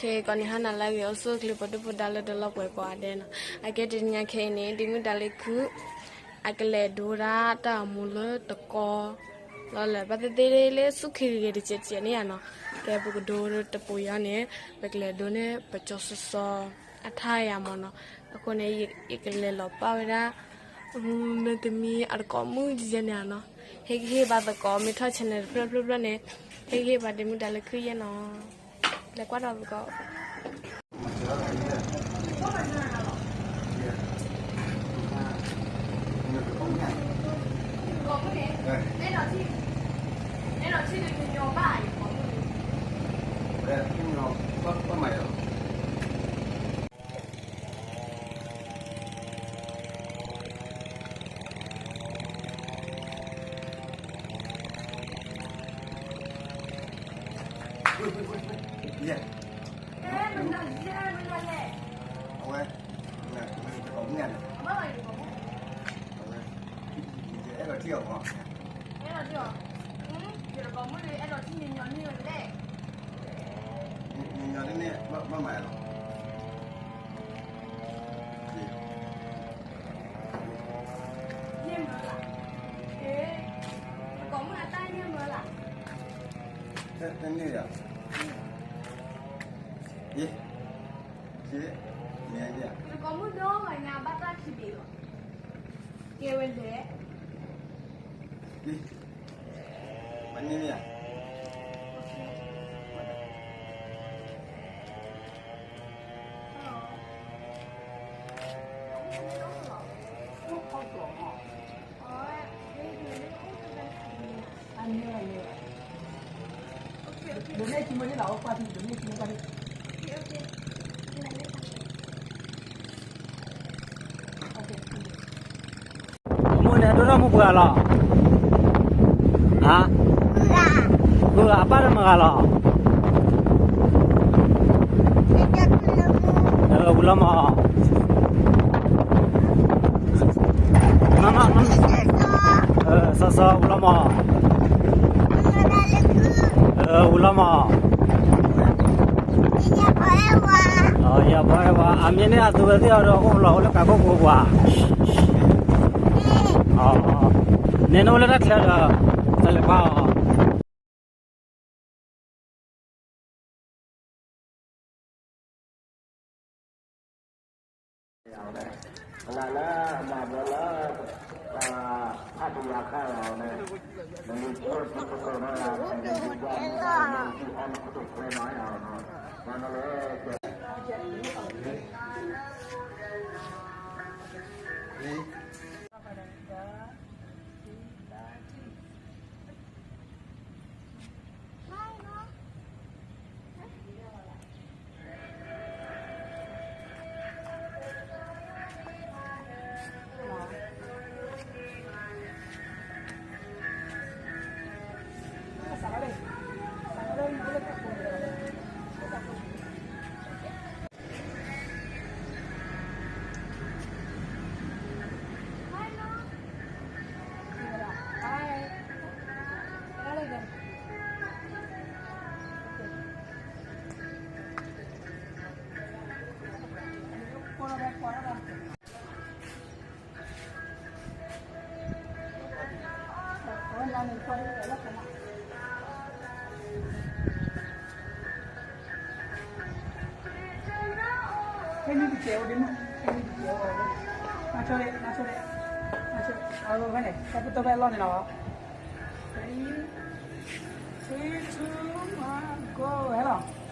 ကဲ ကိးနံၤဟါနၤလၢအဂ့ၤ အိၣ်ဆူၣ်အိၣ်ချ့ ပှၤဒိၣ်ပှၤဒါလၢတလီၢ်ပှဲၤကိးဂၤဒဲးနီၤ. အကဲတနံၤညါခဲအံၤန့ၣ် ဒ့မုၣ်ဒါလၢခုၣ် အကလဲၤဒိတၢ်တၢ်အိၣ်မူလၢတကီလီၤလၢ ဘၣ်သ့ၣ်သ့ၣ်လၢဆူၣ်ချ့ဂ့ၤဂ့ၤတစဲးစဲးန့ၣ်ဧါနီၤ. ကဲ ပကဒိတပူၤဃီန့ၣ် ပကလဲၤဒိန့ၢ် ပကၠီၤစီၤစီၤ အထါယၤမၢ်နီၤ. အဃိန့ၣ် ယကလဲၤလီၤပာ်ဝဲဒၣ် မုၢ်မ့ၢ်တမံၤအတကိးမုၣ်ယဲန့ၣ်ဧါနီၤ. ဟ့ၣ်ဂံၢ်ဟ့ၣ်ဘါသကိး မ့ၢ်ထီၣ် channel တဖျၢၣ်ဖျၢၣ်ဖျၢၣ်န့ၣ် ဟ့ၣ်ဂံၢ်ဟ့ၣ်ဘါဒ့မုၣ်ဒါလၢခုၣ်ယဲနီၤ. လဲၤကွၢ်ဒီးသကိး. မုၢ်န့ၣ် ဒိၣ်ထီၣ်မူပှဲၤဂၤလီၤ. ဟါ, ဃုဂၤ, အပၢ်တမုာ်ဂၤလီၤ. ဝံၤလီၤမး. မမ, စီၤစီၤ ဝံၤလီၤမး. ဝံၤလီၤမး. ယၤဘီအဲၣ်ဝါ, အမ့ၢ်န့ၢ်အသုဝဲသ့ၣ်အီၤဒီး အိၣ်လီၤအိၣ်လၢကးခိၣ်ဖိပှၤ, န့ၣ်နအိၣ်လၢတၢ်ချၢဒီး တၢ်လဲၤပာ်အီၤ. ခဲနံၣ်တကဲးအိၣ်ဒ့မုၣ်, ခဲနံၣ်တကဲးအိၣ်, နဆိၣ်ဒ့, နဆိၣ်ဒ့, နဆိၣ်, အဝဲန့ၣ် တၢ်ပတိၢ်ဖဲအလီၢ်န့ၣ်လီၤ. Three, two, one, go, ဟဲလီၤ.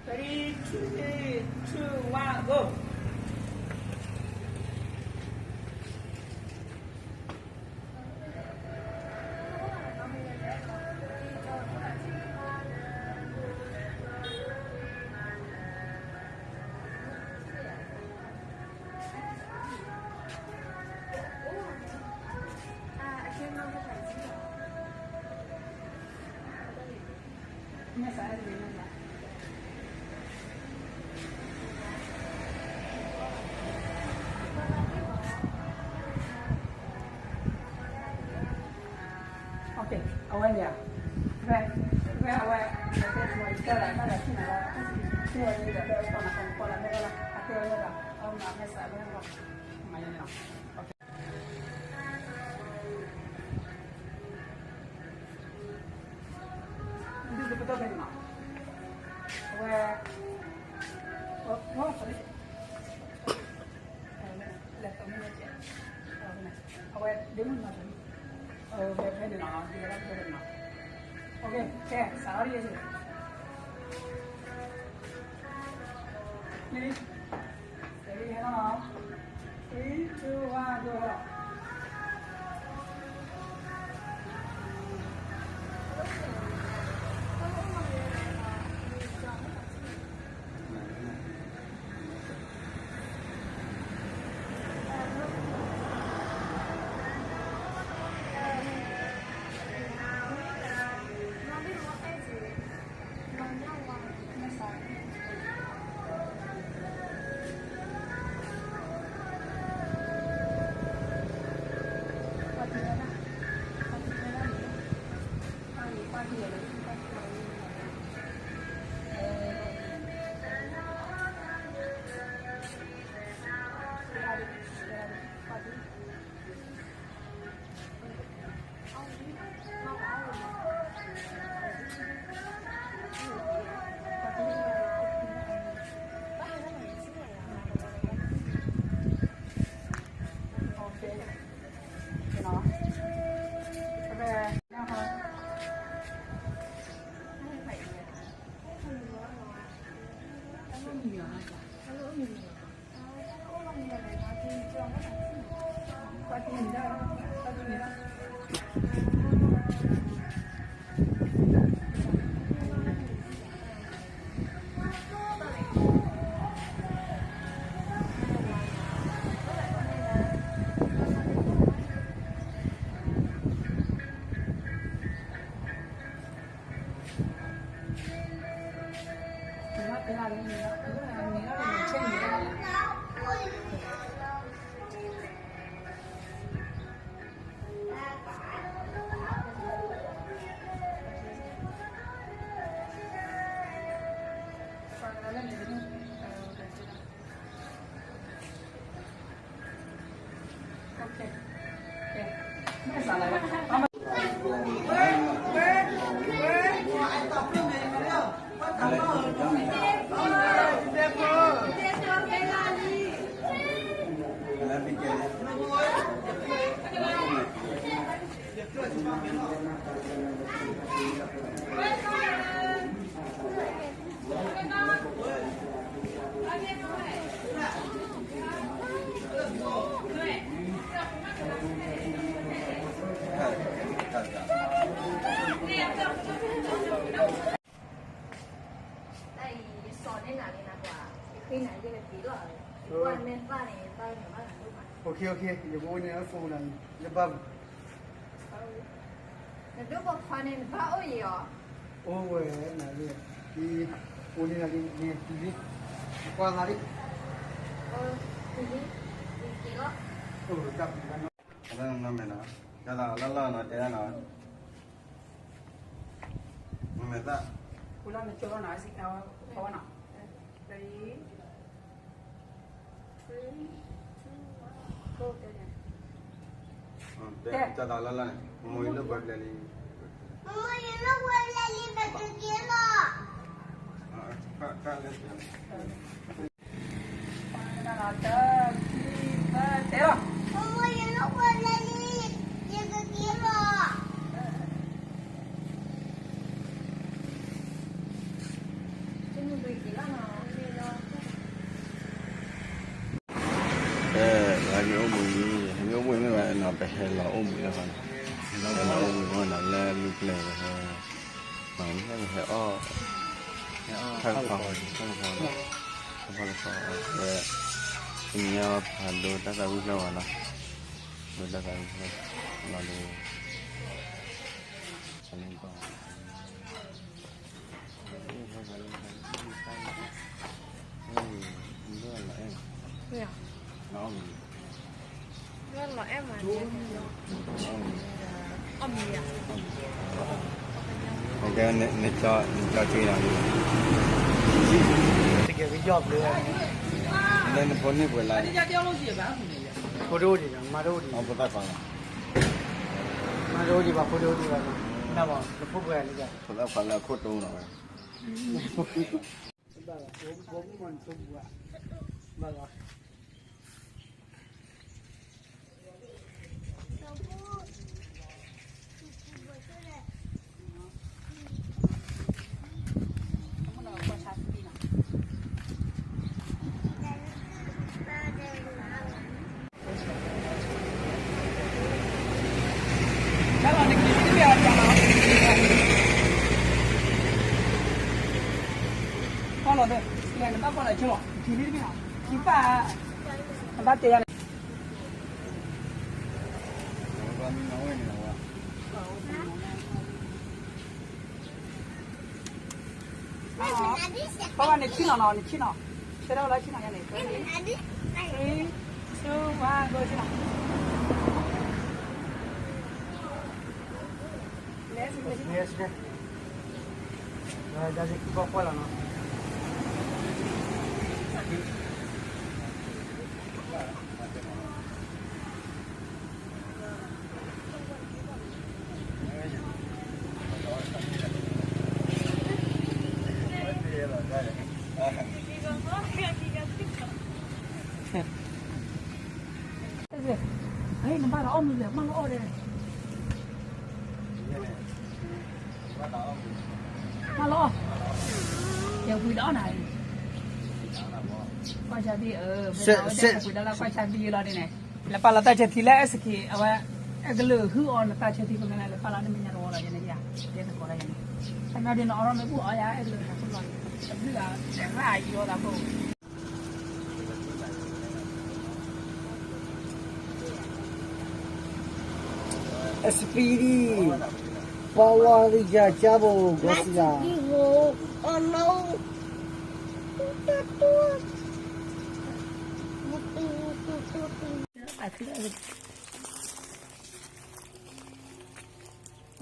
Ready, three, two, one, go. Okay, အဝဲန့ၣ်, ဝဲ, ဝဲ, အဝဲ, တဲတၢ်လၢတၢ်လၢခံန့ၣ်လီၤ, တဲဝဲန့ၣ်ဒီး တဲဝဲတၢ်နၤ ကီၢ်နၤ ကီၢ်နၤ တဲဝဲလီၤ, အတဲဝဲလီၤ, အဝဲမၤမဲာ်ဆှးဝဲလီၤ, မၤယဲန့ၣ်လီၤ, okay. ဒ်ပတီၢ်ဖဲန့ၣ်လီၤ, အဝဲ, အ, လဲၤတမ့ၢ်, အဝဲဒ်မုၢ်နီၤ, အဝဲဖဲန့ၣ်လီၤ, ဒ်ဝဲဒၣ်ဖဲန့ၣ်လီၤ, okay, ကဲ, စးထီၣ်ယဲၢ်ဆံ, please, steady ဟဲလီၤ, three, two, one, go ဟဲလီၤ. Okay, okay, ယကအိၣ်န့ၣ် အဖိနၤန့ၣ် ယဘၣ် နဒိၣ်ပိာ်ခွါန့ၣ် နဘၣ်အိၣ်ယံၤအီၤ. အိၣ်ဝဲနၤလံ, အိၣ်န့ၣ်နၤလံ, နတုၤလံ, နကွၢ်သးလံ, တုၤလံ, ယက့ၤလီၤ. အိၣ်တၢ်ပူၤတၢ်နီၤ, တၢ်နီၤမဲာ်နီၤ, တၢ်လီၢ်လီၢ်နီၤ တဲဒၣ်နီၤ, မဲာ်သၣ်, ဝဲလီၤနကၠီလီၤနီၤ, အဝဲနီၤ, ready. ကၠီသးလၢ်လၢ်န့ၣ် မိၢ်ယလိၣ်ကွဲပျဲလံ, မိၢ်ယလိၣ်ကွဲပျဲလံ ပကက့ၤလီၤ. တၢ်လီၤတၢ်ခံသၢတဲလီၤ, မိၢ်ယလိၣ်ကွဲပျဲလံ ယကက့ၤလီၤ. အဲ ဟဲမ့ၢ်အိၣ်ဘှံး, ဟဲမ့ၢ်အိၣ်ဘှံးမ့ၢ်ဝဲနီၤ ပဟဲလီၤအိၣ်ဘှံးလၢၤဘၣ်နီၤ, ဟဲလီၤအိၣ်ဘှံးမ့ၢ်နီၤ လၢလူပျဲၢ်ဝဲဟဲ, မ့ၢ်ဟဲအီၣ်, ထၢၣ်ကဖီ, ထၢၣ်ကဖီ, ထၢၣ်ကဖီ, ဝဲ, တနံၤအံၤဖးဒိၣ်တၢ်သးဝံၣ်ဖျၢၣ်ဝဲနီၤ, ဒိၣ်တၢ်သးဝံၣ်ဖျၢၣ်, လီၤဒိ နကၠီက့ၤလီၤ, တကယ်ကယီၢ်ဘျုး, လၢနဖိန့ၢ်ပှဲၤလၢ, ဖိတအိၣ်ဒံး, မါတအိၣ်ဒံး, ဖိသၣ်ခွါလီၤ, မါတအိၣ်ဒံးဘၣ်, ဖိတအိၣ်ဒံးဘၣ်, တၢ်ဘၣ် နဖိပှဲၤလံ, ဖိသၣ်ခွါလၢအခိၣ်တိၤလီၤဝဲ ဘၣ်လီၤ, ဘၣ်လီၤ. ကွၢ်လီၤဒီး, နဘၣ်ကွၢ်လီၤဆ့လီၤ, ထံလံတဘ့ၣ်နီၤ, ထံပၢ်, နဘၣ်တဲယၤန့ၣ် ပှၤန့ၣ်ဆ့လီၤနီၤ, နဆ့လီၤ, ဆဲထီၣ်ဝဲလၢဆ့လီၤယၤန့ၣ်, three, two, one, go, ဆ့လီၤ. နဘၣ်လီၤအီၣ်မ့ၤလဲၣ်, မၢလီၤအီၣ်ဒီး, မၢလီၤအီၣ်, ယပှ့ၤဒီးအီၣ်နၤ, ကွၢ်ဆါသံ, ပှ့ၤဒီးလၢကွၢ်ဆါသံလီၤန့ၣ်, လဲၤပာ်လီၤတၢ်ဆၢထံလၢ အဲၣ်စခ့ အဝဲ, အဲၣ်ကလုာ်ဟုအီၤနတၢ်ဆၢထံကမဲန့ၣ် လဲၤပာ်လီၤန့ၣ်မဲာ်ညါတဝီလီၤယဲန့ၣ်ယါ, ယဲသကိးလီၤယဲန့ၣ်, ခီပညီဒ်နအီၣ်ထီၣ်မ့ၣ်ပိၢ်အီယါ အဲၣ်ကလုာ်ဟးဖှိၣ်လီၤ, တဘျုးဂၤ, တဂၤအံၤအီသးဖိ Speedy, Power Ranger, Turbo, Godzilla.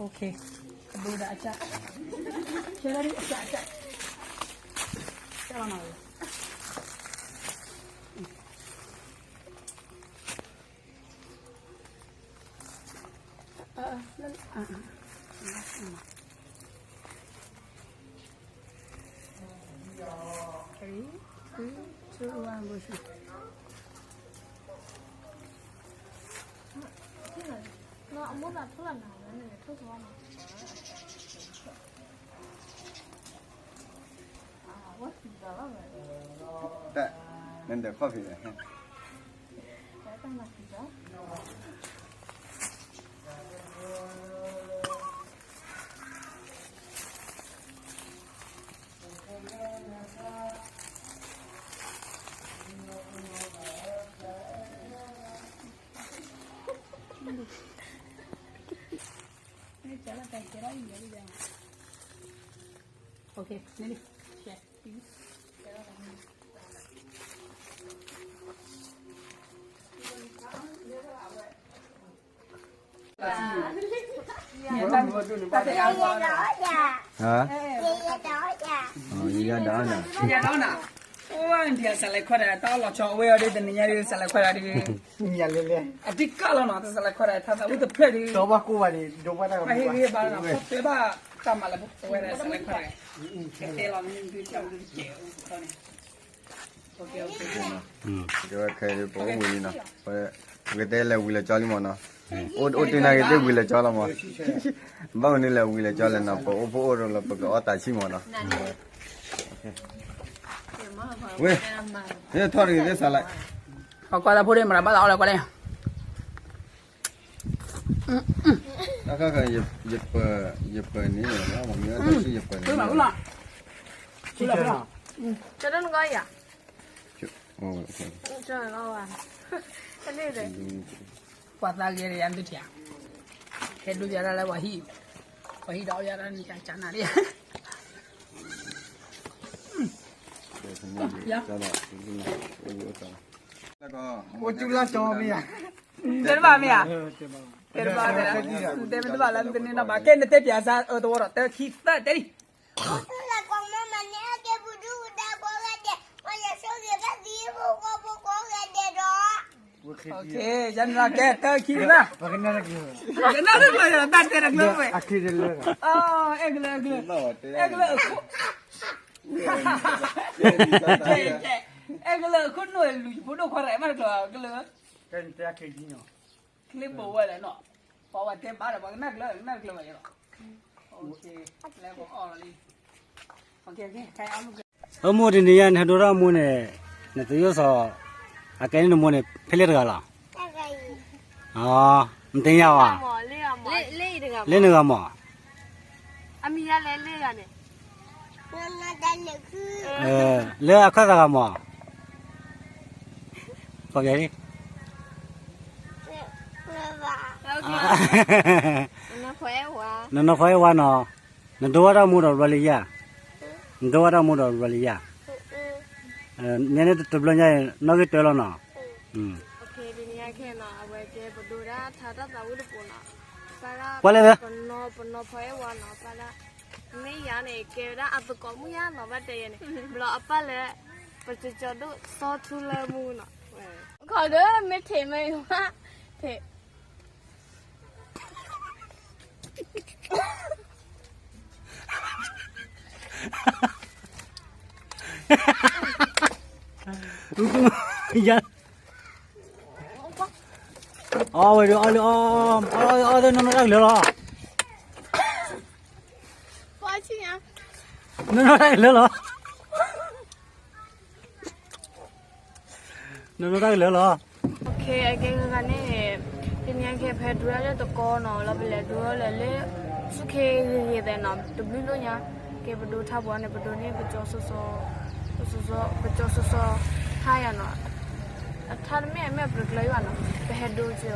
Okay, ကဘုးဒီးအစၢ်, ဆဲလီၤဒ်အစၢ်အစၢ်, ဆဲလီၤနီၤ, အ, အ, three, two, two, one, go, shoot. တၢ်, နဒၢးခီၣ်ဖံးလဲၣ်. Okay, ready? Yeah. Hả? Ờ, ya đó nè. အိၣ်ဝဲဒံးအစးလဲၤခွဲးဒၣ် တၢ်အီၣ်လီၤဆီအဝဲအီၤဒ်တနံၤညါဒ်စးလဲၤခွဲးဒၣ်ဒ် မ့ၢ်ယၤလဲၤလဲၤ အတံၢ်ကၢ်လီၤနီၤ တစးလဲၤခွဲးဒၣ် ထါသးဝံၣ်တဖျၢၣ်ဒ် ဒီဘၣ်ကိၢ်ဘၣ်ဒ် ဒိဘၣ်တၢ်ကမူဘၣ် ဟ့ၣ်ဂံၢ်ဘါနီၤ ဖီၣ်တဲဘၣ်တၢ်မၤလၢပဝဲဒၣ်စးလဲၤခွဲးဒၣ် တဲလီၤမ့ၢ်ဒ်တၢ်မ့ၢ်တကဲးအိၣ်ခီန့ၣ် ကဲဝဲခဲအံၤပအိၣ်ဝံၤလံနီၤ ပကတဲလဲၤဝံၤလဲၤကၠီလံမ့ၢ်နီၤ အိၣ်တ့ၢ်နာ်က့ၤသ့ၣ်ဝံၤလဲၤကၠီလီၤမး ဘၣ်မနုၤလဲၤဝံၤလဲၤကၠီလဲၣ်နီၤ ပအိၣ်ဖှိၣ်အိၣ်ဒီးလၢပကအီၣ်တၢ်ဆံၣ်မးနီၤ ဝ့ၢ် ထီၣ်တဂ့ၤသ့ၣ်စးလဲၣ် ပကွၢ်သးဖိဒ်မရၤဘၣ်သးအီၣ်လဲၣ်ကွၢ်လဲၣ် အခါခါ ယပၢၤန့ၣ် မ့ၢ်တၢ်ဆံၣ်ယပၢၤန့ၣ် ကတနကီယၤ ပှၤသးဂ့ၤဒီးယၤသုထံၣ်ဧါ ဟဲဒိယၤဒၣ်လၢပှၤဟံၣ် ပှၤဟံၣ်ဒီးအီၣ်ယၤဒၣ်န့ၣ် ကနၤဒ် အိၣ်ကၠူလါကၠီမ့ၢ်ဧါ တဲတဘၣ်မ့ၢ်ဧါ တဲတဘၣ် တဲတဘၣ်လၢတန့ၢ်နီၢ်ဘၣ် ကဲနတဲပၠးစၢ် အၢ တဝီဒီး တၢ ခံ သၢ တဲလံ ကဲတၢ ခံ သၢ ကနၣ်တကျၢၤ တၢ်တဲတကျၢၤဝဲ အဲၣ်ကလၢ အဲၣ်ကလၢ အဲၣ်ကလၢ အဲၣ်ကလၢ ခိၣ်နူာ်လူၤယဖိဒိၣ်ခွါတဂၤမးတကျၢၤကလၢ ချ့ဘိဝဲလဲၣ်နီၤ ပှၤဝဲတဲဘၣ်ဒီး ပှၤကနၣ်ကျၢၤ ကနၣ်ကျၢၤဘၣ်ယဲလီၤ လဲၤပအီၣ်လီၤလံ အမိၢ်တနံၤညါန့ၣ် ဟဲဒိတၢ်မိၢ်န့ၣ် နသယိၣ်စီၤ အကဲန့ၣ်နမိၢ်န့ၣ် ဖဲလဲၣ်တဂၤလီၤ နသ့ၣ်ညါဝဲ လၢနဂၤမး လၢအခၢၣ်သးဂၤမး ကိးပယီၤ နနီၢ်ဖီအဲၣ်ဝါနီၤ နဒိဝဲတၢ်မူဒီးဘျီလံယၤ နဒိဝဲတၢ်မူဒီးဘျီလံယၤ မ့ၢ်န့ၣ်တဘျီညါအံၤ နီၣ်ဂံၢ်တၢလီၤနီၤ တနံၤညါခဲနီၤ အဝဲကဲပဒိဝဲဒၣ်ထါတၢ်သးဝံၣ်တပူၤနီၤ ပၢ်ဒၣ် ပနီၢ်ဖီအဲၣ်ဝါနီၤ ပၢ်ဒၣ် မ့ၢ်ယၤန့ၣ် ကဲဝဲဒၣ်အသကိးမုၣ်ယါနီၤ ဘၣ်တဲယဲန့ၣ် ဘျီအပၢ်လၢ ပကကၠီဒိၣ်စီထူလၢမူနီၤ ခီဒီးမ့ၢ်ထံးမ့ၢ်ဝါ ထံး ယၤ အီၣ်ဝဲဒီးအီၣ်လၢအီၣ် အီၣ်အီၣ်နီၢ်နီၢ်တၢ်ကလၢာ်လီၤ နီၢ်နီၢ်တၢ်ကလၢာ်လီၤ နီၢ်နီၢ်တၢ်ကလၢာ်လီၤ အကဲဂၤဂၤန့ၣ် တနံၤအံၤခဲဖဲဒိဝဲဒၣ်လၢတကီနီၤ လီၤပလဲၤဒိဝဲလၢ ဆူၣ်ခ့ဂ့ၤဂ့ၤသဲးနီၤ တဘျုးလိာ်ညါ ကဲပဒိထါပှၤန့ၣ် ပဒိန့ၣ် ပကၠီစီစီ ပကၠီစီစီ ထါယၤနီၤ အထါတမ့ၢ်အမ့ၢ်ပတကျၢၤယၤနီၤ ပဟဲဒိက့ၤအီၤ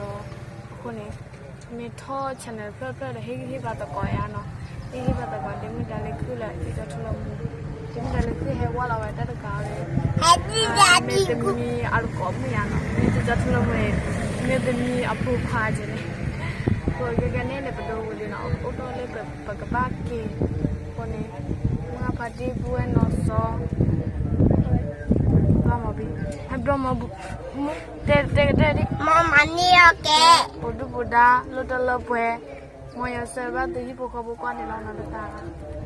အဃိန့ၣ် မ့ၢ်ထီၣ် channel ဖျၢၣ်ဖျၢၣ်ဒီး ဟ့ၣ်ဂံၢ်ဟ့ၣ်ဘါသကိးယၤနီၤ ဟ့ၣ်ဂံၢ်ဟ့ၣ်ဘါသကိး ဒ့မုၣ်ဒါလၢခုၣ်လၢ ကၠီထူလၢမူ ဒ့မုၣ်ဒါလၢခုၣ်ဟဲဝါလီၤဝဲတၢ်တဂၤဝဲ မ့ၢ်သမံအတကိးမုၣ်ယၤနီၤ မ့ၢ်ကၠီထူလၢမူန့ၣ် မ့ၢ်သမံအဖိခွါကဲန့ၣ် ပကဲကဲန့ၣ်န့ၣ် ပဒိဝံၤလံနီၤ အိၣ်ဒီးလၢပကဘၣ်က့ၤ အဃိန့ၣ် မုၢ်ဂၢ်ဖါတံၢ်ပုၢ်ဝဲၢ်နီၢ်စီ ဘျီမီၤဘံ ဟဲဘျီမီၤဘံ တဲတဲတဲဒ် မ့ၢ်မၤန့ၢ်အီၤကဲ ပဒုၣ်ပဒါ လၢတၢ်လၢပှဲၤ မ်ယွၤဆှၢဘၣ်သုဟံၣ်ဖိဃီဖိကွၢ်န့ၣ်လီၤနီၤတသး